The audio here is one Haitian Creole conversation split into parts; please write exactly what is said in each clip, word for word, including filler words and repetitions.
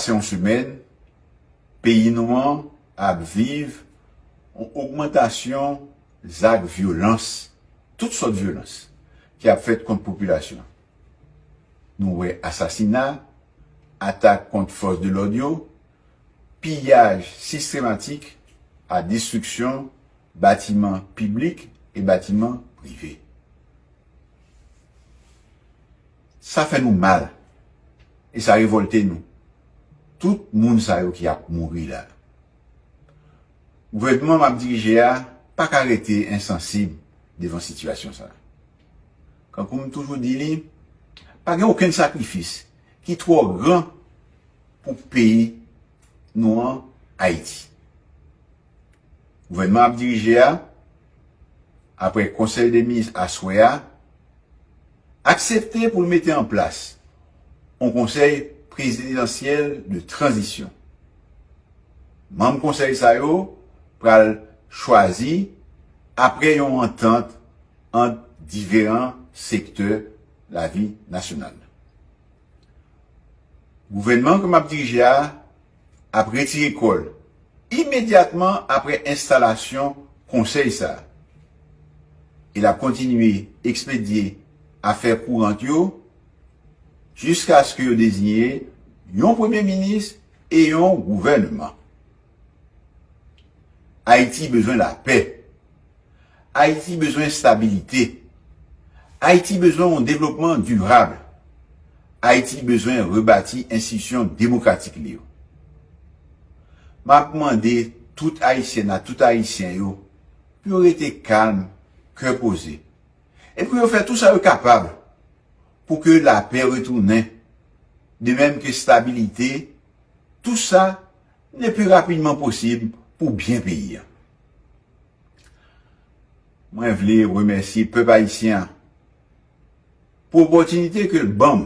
Pase yon semèn, peyi nou an ap viv yon ogmantasyon zak vyolans, tout sòt vyolans, ki ap fèt kont popilasyon. Nou wè asasina, atak kont fòs de lòd yo, piyaj sistematik ak destriksyon batiman piblik e batiman prive. Sa fè nou mal e sa revòlte nou. Tout moun sa yo ki ap mouri la. Gouvènman m ap dirije a pa ka rete ensansib devan sitiyasyon sa a. Kankou m toujou di li, pa gen okenn sakrifis ki twò gran pou peyi nou an, Ayiti. Gouvènman ap dirije a, apre Konsèy de Minis aswè a, aksepte pou l mete an plas yon Konsèy Prezidansyèl de Tranzisyon. Manm Konsèy sa yo pral chwazi apre yon antant ant diferan sektè lavi nasyonal. Gouvènman ke m ap dirije a ap retire kò l imedyatman apre enstalasyon konsèy sa a. E l ap kontinye ekspedye afè kourant yo jiskaske yo deziye yon premye minis e yon gouvènman. Ayiti bezwen lapè. Ayiti bezwen estabilite. Ayiti bezwen yon devlopman dirab. Ayiti bezwen rebati enstitisyon demokratik li yo. M ap mande tout Ayisyèn ak tout Ayisyen yo pou yo rete kalm, kè poze, e pou yo fè tou sa yo kapab pou ke lapè retounen, de menm ke estabilite, tou sa le pli rapidman posib pou byen peyi a. Mwen vle remèsye pèp ayisyen an pou opòtinite ke l ban m,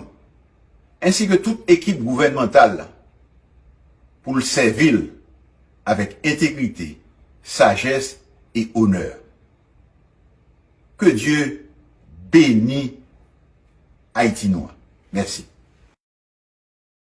ensi ke tout ekip gouvènmantal la, pou l sèvi l avèk entegrite, sajès e onè. Ke Dye beni Ayiti nou an. Mèsi.